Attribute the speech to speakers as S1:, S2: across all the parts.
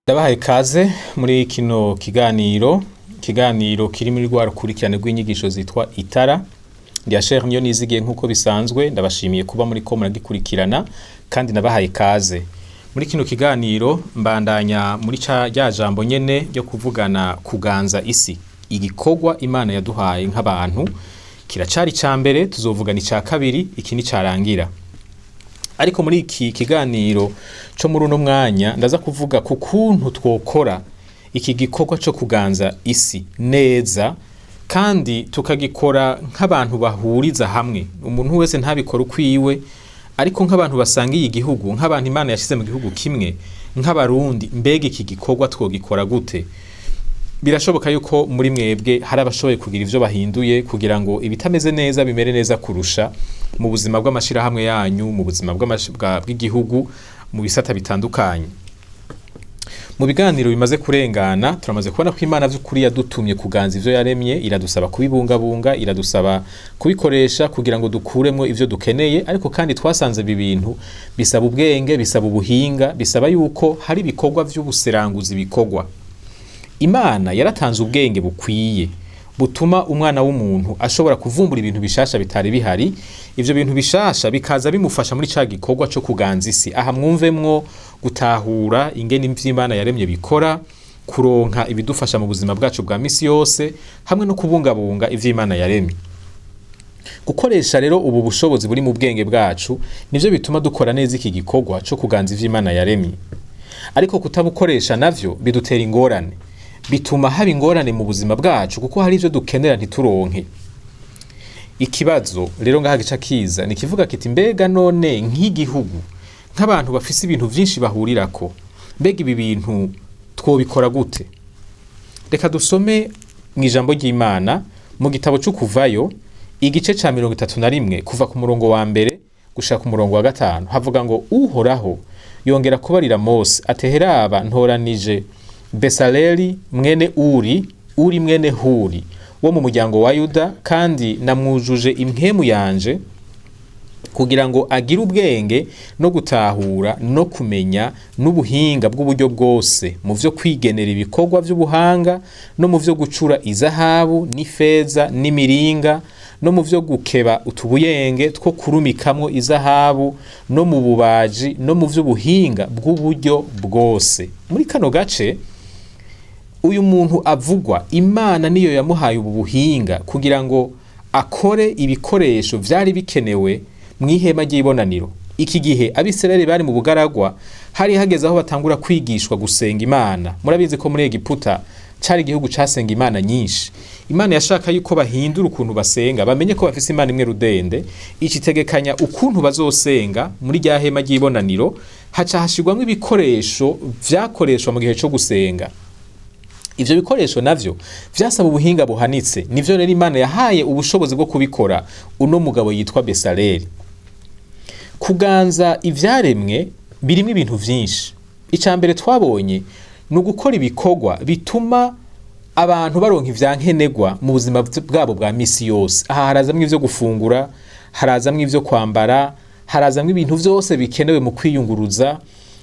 S1: Ndabahaye ikaze muri kino kiganiro, ikiganiro kiri muri rwa rukurikirane rw'inyigisho zitwa Itara. Ndi Asher Niyonizigiye nk'uko bisanzwe, ndabashimiye kuba muriko muragikurikirana kandi nabahaye ikaze. Muri kino kiganiro mbandanya muri ca rya jambo nyene ryo kuvugana kuganza isi. Igikorwa Imana yaduhaye nk'abantu kiracari ica mbere, tuzovugana ica kabiri, iki nicarangira. Ariko muri iki kiganiro co muri uno mwanya ndaza kuvuga ku kuntu twokora iki gikorwa co kuganza isi neza kandi tukagikora nk'abantu bahuriza hamwe. Umuntu wese ntabikora ukwiwe, ariko nk'abantu basangiye igihugu, nk'abantu Imana yashize mu gihugu kimwe, nk'abarundi, mbega iki gikorwa twogikora gute? Birashoboka yuko muri mwebwe hari abashoboye kugira ivyo bahinduye kugira ngo ibitameze neza bimere neza kurusha mu buzima bw'amashirahamwe yanyu, mu buzima bw'igihugu, mu bisata bitandukanye. Mu biganiro bimaze kurengana turamaze kubona ko Imana vy'ukuri yadutumye kuganza ivyo yaremye, iradusaba kubibungabunga, iradusaba kubikoresha kugira ngo dukuremwo ivyo dukeneye, ariko kandi twasanze ibi bintu bisaba ubwenge, bisaba ubuhinga, bisaba yuko hari ibikorwa vy'ubuseranguzi bikorwa. Imana yaratanze ubwenge bukwiye butuma umwana w'umuntu ashobora kuvumbura ibintu bishasha bitari bihari, ivyo bintu bishasha bikaza bimufasha muri ca gikorwa co kuganza isi. Aha mwumvemwo gutahura ingene ivyo Imana yaremye bikora, kuronka ibidufasha mu buzima bwacu bwa misi yose, hamwe no kubungabunga ivyo Imana yaremye. Gukoresha rero ubu bushobozi buri mu bwenge bwacu nivyo bituma dukora neza iki gikorwa co kuganza ivyo Imana yaremye. Ariko kutabukoresha navyo bidutera ingorane. Bituma haba ingorane mu buzima bwacu kuko hari ivyo dukenera ntituronke. Ikibazo rero ngaha gica kiza ni kivuga kiti mbega none nk'igihugu, nk'abantu bafise ibintu vyinshi bahurirako, mbega ibi bintu twobikora gute? Reka dusome mw'ijambo ry'Imana mu gitabo c'Ukuvayo igice ca 31 kuva ku murongo wa mbere gushika ku murongo wa 5, havuga ngo Uhoraho yongera kubarira Mose ati heraba ntoranije Besaleli mwene Uri, Uri mwene Huri wo mu muryango wa Yuda, kandi namwujuje impwemu yanje kugira ngo agire ubwenge no gutahura no kumenya n'ubuhinga bw'uburyo bwose mu vyo kwigenera ibikorwa vy'ubuhanga no mu vyo gucura izahabu n'ifeza n'imiringa no mu vyo gukeba utubuyenge two kurumikamwo izahabu no mu bubaji no mu vy'ubuhinga bw'uburyo bwose. Muri kano gace uyu muntu avugwa, Imana niyo yamuhaye ubu buhinga kugira ngo akore ibikoresho vyari bikenewe mw'ihema ry'ibonaniro. Iki gihe Abisirayeli bari mu bugaragwa, hari hageze aho batangura kwigishwa gusenga Imana. Murabizi ko muri Egiputa cari igihugu casenga Imana nyinshi. Imana yashaka yuko bahindura ukuntu basenga, bamenye ko bafise Imana imwe rudende, icitegekanya ukuntu bazosenga muri rya hema ry'ibonaniro, haca hashirwamwo ibikoresho vyakoreshwa mu gihe co gusenga. Ivyo bikoresho navyo vyasaba ubuhinga buhanitse, nivyo rero Imana yahaye ubushobozi bwo kubikora uno mugabo yitwa Besaleli. Kuganza ivyaremwe birimwo ibintu vyinshi. Ica mbere twabonye ni ugukora ibikorwa bituma abantu baronka ivyankenerwa mu buzima bwabo bwa misi yose. Aha harazamwo ivyo gufungura, harazamwo ivyo kwambara, harazamwo ibintu vyose bikenewe mu kwiyunguruza,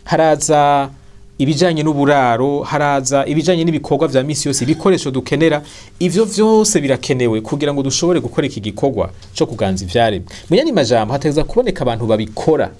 S1: haraza ibijanye n'uburaro, haraza ibijanye n'ibikorwa vya misi yose, ibikoresho dukenera, ivyo vyose birakenewe kugira ngo dushobore gukora iki gikorwa co kuganza ivyaremwe. Mu yandi majambo hategerezwa kuboneka abantu babikora,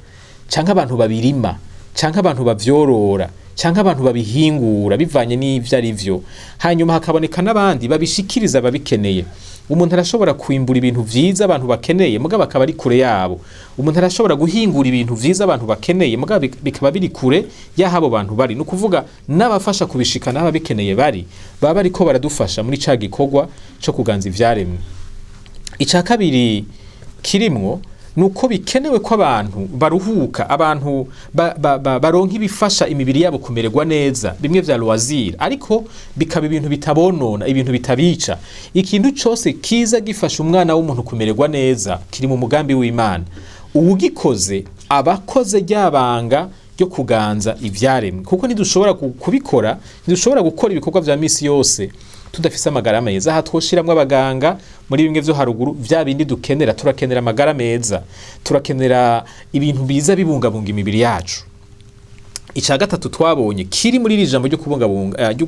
S1: canke abantu babirima, canke abantu bavyorora, canke abantu babihingura bivanye n'ivyo ari vyo. Hanyuma hakaboneka n'abandi babishikiriza ababikeneye. Umuntu arashobora kwimbura ibintu vyiza abantu bakeneye mugabo akaba ari kure yabo. Umuntu arashobora guhingura ibintu vyiza abantu bakeneye mugabo bikaba biri kure y'aho abo bantu bari. Ni ukuvuga n'abafasha kubishikana aho ababikeneye bari, baba bariko baradufasha muri ca gikorwa co kuganza ivyaremwe. Ica kabiri kirimwo nuko bikenewe ko abantu baruhuka, abantu baronka ibifasha imibiri yabo kumererwa neza, bimwe vya loisir, ariko bikaba ibintu bitabonona, ibintu bitabica. Ikintu cose kiza gifasha umwana w'umuntu kumererwa neza kiri mu mugambi w'Imana. Uwugikoze abakoze ryabanga ryo kuganza ivyaremwe, kuko ntidushobora kubikora, ntidushobora gukora ibikorwa vya misi yose tudafise amagara meza. Aha twoshiramwo abaganga muri bimwe vyo haruguru, vya bindi dukenera. Turakenera amagara meza, turakenera ibintu biza bibungabunga imibiri yacu. Icya gatatu twabonye kiri muri iri jambo ryo kubungabunga, ryo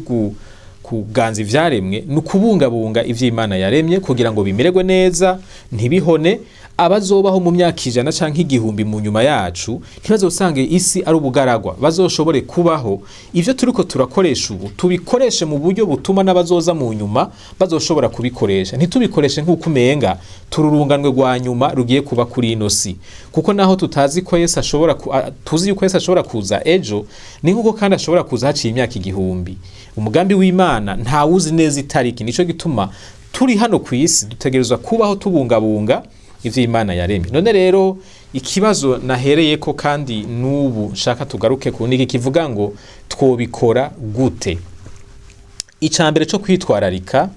S1: kuganza ivyaremwe, ni ukubungabunga ivy'Imana yaremye kugira ngo bimererwe neza, ntibihone. Abazobaho mu myaka 100 canke 1000 mu nyuma yacu ntibazosange isi ari ubugaragwa, bazoshobore kubaho. Ivyo turiko turakoresha ubu tubikoreshe mu buryo butuma n'abazoza mu nyuma bazoshobora kubikoresha, ntitubikoreshe nk'uko umenga tururunganwe rwa nyuma rugiye kuba kuri ino si. Kuko naho tutazi ko Yesu ashobora tuzi yuko Yesu ashobora kuza ejo, ni nk'uko kandi ashobora kuza haciye imyaka 1000. Umugambi w'Imana ntawuzi neza itariki. Nico gituma turi hano ku isi dutegerezwa kubaho tubungabunga ivyo Imana yaremye. None rero ikibazo nahereyeko kandi n'ubu nshaka tugaruke ku niki kivuga ngo twobikora gute. Ica mbere co kwitwararika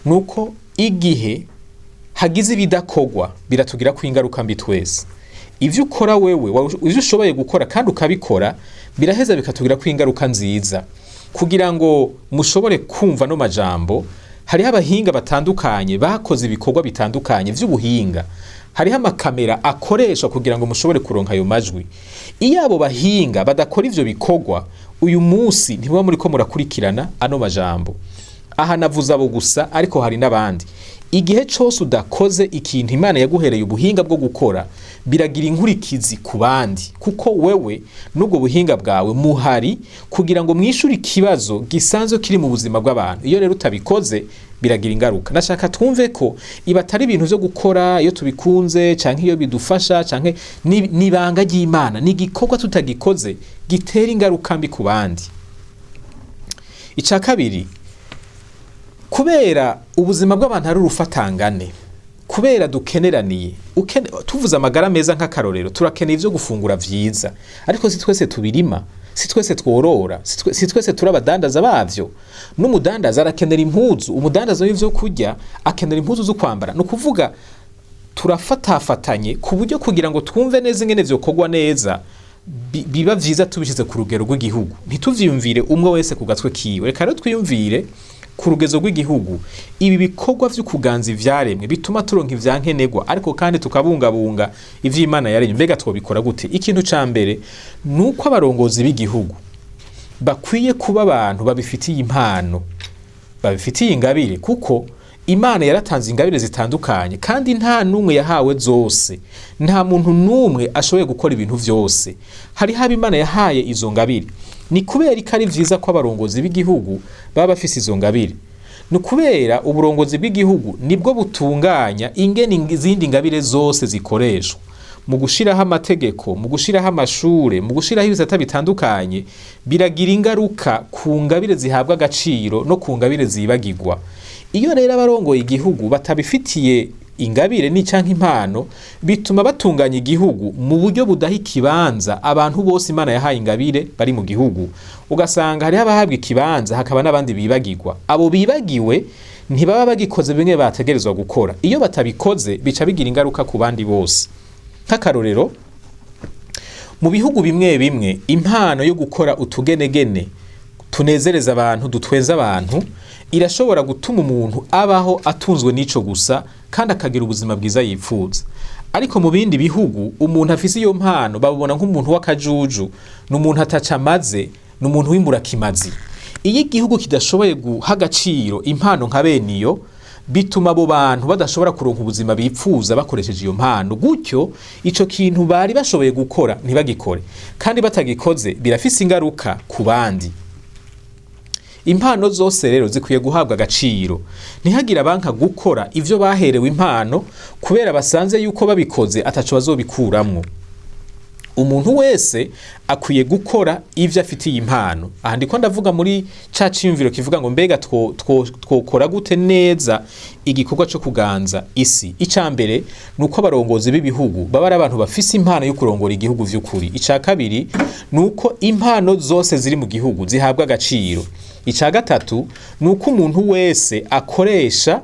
S1: nuko igihe hagize ibidakogwa biratugira ko ingaruka mbi twese. Ivyo ukora wewe, ivyo ushoboye gukora kandi ukabikora, biraheza bikatugira ko ingaruka nziza. Kugira ngo mushobore kumva no majambo, hariho abahinga batandukanye bakoze ibikorwa bitandukanye vy'ubuhinga. Hariho amakamera akoreshwa kugira ngo mushobore kuronka ayo majwi. Iyo abo bahinga badakora ivyo bikorwa, uyu munsi ntimuba muriko murakurikirana ano majambo. Aha navuze abo gusa, ariko hari n'abandi. Igihe cose udakoze ikintu Imana yaguhereye ubuhinga bwo gukora, biragira inkurikizi ku bandi, kuko wewe n'ubwo buhinga bwawe muhari kugira ngo mwishure ikibazo gisanzwe kiri mu buzima bw'abantu. Iyo rero utabikoze biragira ingaruka. Nashaka twumve ko iba atari ibintu vyo gukora iyo tubikunze canke iyo bidufasha canke n'ibanga ry'Imana, ni igikorwa tutagikoze gitera ingaruka mbi ku bandi. Ica kabiri, kubera ubuzima bw'abantu ari urufatangane, kubera dukeneraniye, tuvuze amagara meza nk'akarorero, turakeneye ivyo gufungura vyiza, ariko si twese tubirima, si twese tworora, si twese turi abadandaza bavyo. N'umudandaza arakenera impuzu, umudandaza w'ivyo kurya akenera impuzu zo kwambara. Ni ukuvuga turafatafatanye ku buryo kugira ngo twumve neza ingene vyokorwa neza, biba vyiza tubishize ku rugero rw'igihugu, ntituvyiyumvire umwe wese ku gatwe kiwe. Reka rero twiyumvire ku rugezo rw'igihugu ibi bikorwa vyo kuganza ivyaremwe bituma turonka ivyankenerwa, ariko kandi tukabungabunga ivy'Imana yaremye. Mbega twobikora gute? Ikintu ca mbere nuko abarongozi b'igihugu bakwiye kuba abantu babifitiye impano, babifitiye ingabire, kuko Imana yaratanze ingabire zitandukanye kandi nta n'umwe yahawe zose. Nta muntu n'umwe ashoboye gukora ibintu vyose. Hariho abo Imana yahaye izo ngabire. Ni kubera ko ari vyiza ko abarongozi b'igihugu baba bafise izo ngabire. Ni kubera uburongozi bw'igihugu nibwo butunganya ingene izindi ngabire zose zikoreshwa. Mu gushiraho amategeko, mu gushiraho amashure, mu gushiraho ibisata bitandukanye, biragira ingaruka ku ngabire zihabwa agaciro no ku ngabire zibagirwa. Iyo rero abarongoye igihugu batabifitiye ingabire ni canke impano, bituma batunganya igihugu mu buryo budaha ikibanza abantu bose Imana yahaye ingabire bari mu gihugu. Ugasanga hariho abahabwa ikibanza hakaba n'abandi bibagirwa. Abo bibagiwe ntibaba bagikoze bimwe bategerezwa gukora. Iyo batabikoze bica bigira ingaruka ku bandi bose. Nk'akarorero, mu bihugu bimwe bimwe impano yo gukora utugenegene tunezereza abantu, dutwenza abantu, irashobora gutuma umuntu abaho atunzwe n'ico gusa kandi akagira ubuzima bwiza yipfuza. Ariko mu bindi bihugu umuntu afise iyo mpano babona nk'umuntu w'akajuju, ni umuntu ataca amaze, ni umuntu w'imburakimazi. Iyo igihugu kidashoboye guha agaciro impano nka bene iyo, bituma abo bantu badashobora kuronka ubuzima bipfuza bakoresheje iyo mpano. Gutyo ico kintu bari bashoboye gukora ntibagikore, kandi batagikoze birafise ingaruka ku bandi. Impano zose rero zikwiye guhabwa agaciro. Ntihagire abanka gukora ivyo baherewe impano kubera basanze yuko babikoze ataco bazobikuramwo. Umuntu wese akwiye gukora ivyo afitiye impano. Aha ndiko ndavuga muri ca ciyumviro kivuga ngo mbega twokora gute neza igikorwa co kuganza isi. Ica mbere nuko abarongozi b'ibihugu baba ari abantu bafise impano yo kurongora igihugu vy'ukuri. Ica kabiri nuko impano zose ziri mu gihugu zihabwa agaciro. Ica gatatu nuko umuntu wese akoresha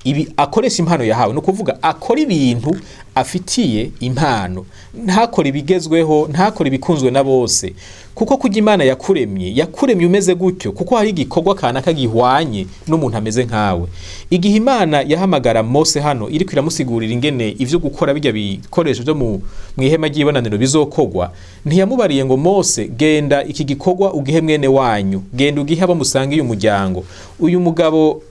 S1: Ibi akoresha impano yahawe, ni ukuvuga akora ibintu afitiye impano, ntakore ibigezweho, ntakore ibikunzwe na bose, kuko kurya Imana yakuremye, yakuremye umeze gutyo kuko hari igikorwa kanaka gihwanye n'umuntu ameze nkawe. Igihe Imana yahamagara Mose hano iriko iramusigurira ingene ivyo gukora bijya bikoresho byo mu ihema ry'ibonaniro bizokogwa, ntiyamubariye ngo Mose genda iki gikorwa ugihe mwene wanyu, genda ugihe abo musangiye umuryango. Uyu mugabo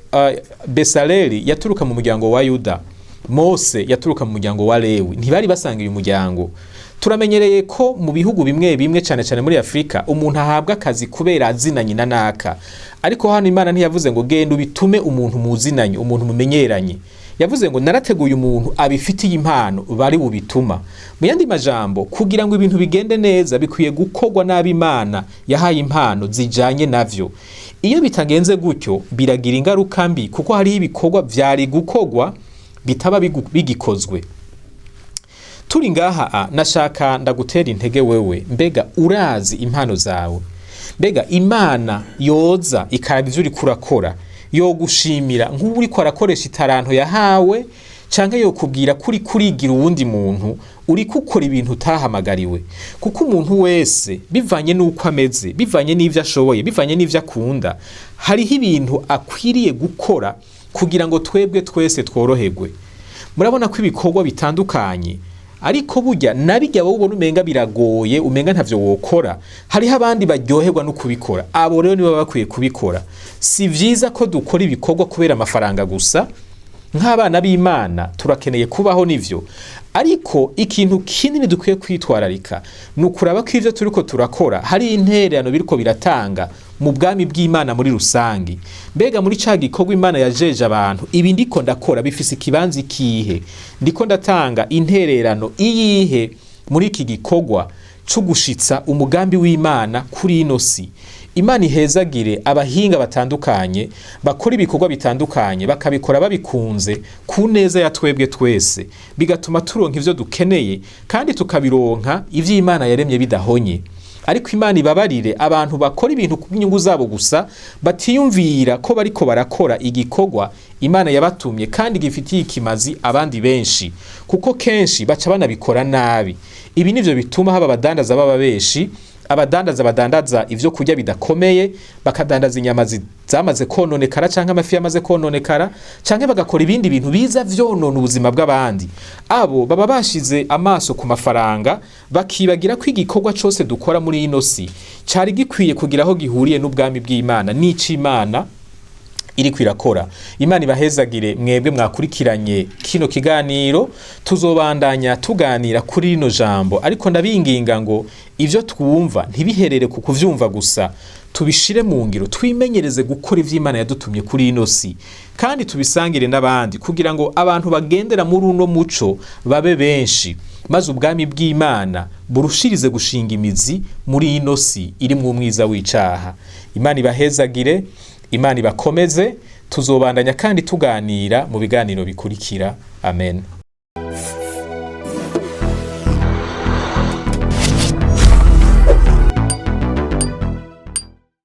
S1: Besaleli yaturuka mu muryango wa Yuda, Mose yaturuka mu muryango wa Lewi, ntibari basangiye umuryango. Turamenyereye ko mu bihugu bimwe bimwe cyane cyane muri Afurika umuntu ahabwa akazi kubera azinanye na naka, ariko hano Imana ntiyavuze ngo genda ubitume umuntu muzinanye, umuntu mumenyeranye. Yavuze ngo narateguye umuntu abifitiye impano bari bubituma. Mu yandi majambo, kugira ngo ibintu bigende neza bikwiye gukorwa n'ab'Imana yahaye impano zijanye navyo. Iyo bitagenze gutyo biragira ingaruka mbi, kuko hariho ibikorwa vyari gukorwa bitaba bigikozwe. Turi ngaha nashaka ndagutera intege wewe, mbega urazi impano zawe? Mbega Imana yoza ikaraba ivyo uriko urakora, yogushimira nk'ubu uriko arakoresha itaranto yahawe, canke yokubwira ko uriko urigira uwundi muntu, uriko ukora ibintu utahamagariwe? Kuko umuntu wese bivanye n'uko ameze, bivanye n'ivyo ashoboye, bivanye n'ivyo akunda, hariho ibintu akwiriye gukora kugira ngo twebwe twese tworoherwe. Murabona ko ibikorwa bitandukanye, ariko burya nabijya wowe ubona umenga biragoye, umenga ntavyo wokora, hariho abandi baryoherwa no kubikora. Abo rero nibo baba bakwiye kubikora. Si vyiza ko dukora ibikorwa kubera amafaranga gusa. Nk'abana b'Imana turakeneye kubaho nivyo, ariko ikintu kinini dukwiye kwitwararika ni ukuraba ko ivyo turiko turakora hari intererano biriko biratanga mu bwami bw'Imana muri rusangi. Mbega muri ca gikorwa Imana yajeje abantu, ibi ndiko ndakora bifise ikibanza ikihe? Ndiko ndatanga intererano iyihe muri iki gikorwa co gushitsa umugambi w'Imana kuri ino si? Imana ihezagire abahinga batandukanye bakora ibikorwa bitandukanye, bakabikora babikunze ku neza ya twebwe twese, bigatuma turonka ivyo dukeneye kandi tukabironka ivyo Imana yaremye bidahonye. Ariko Imana ibabarire abantu bakora ibintu ku nyungu zabo gusa, batiyumvira ko bariko barakora igikorwa Imana yabatumye kandi gifitiye ikimazi abandi benshi, kuko kenshi baca banabikora nabi. Ibi nivyo bituma haba abadandaza baba benshi, abadandaza badandaza ivyo kurya bidakomeye, bakadandaza inyama zamaze kononekara canke amafi yamaze kononekara, canke bagakora ibindi bintu biza vyonona ubuzima bw'abandi. Abo baba bashize amaso ku mafaranga, bakibagira ko igikorwa cose dukora muri ino si cari gikwiye kugira aho gihuriye n'ubwami bw'Imana n'ic'Imana iriko irakora. Imana ibahezagire mwebwe mwakurikiranye kino kiganiro. Tuzobandanya tuganira kuri rino jambo, ariko ndabinginga ngo ivyo twumva ntibiherere ku kuvyumva gusa, tubishire mu ngiro, twimenyereze gukora ivyo Imana yadutumye kuri ino si, kandi tubisangire n'abandi kugira ngo abantu bagendera muri uno muco babe benshi, maze ubwami bw'Imana burushirize gushinga imizi muri ino si irimwo umwiza w'icaha. Imana ibahezagire, Imana ibakomeze. Tuzobandanya kandi tuganira mu biganiro bikurikira. Amen.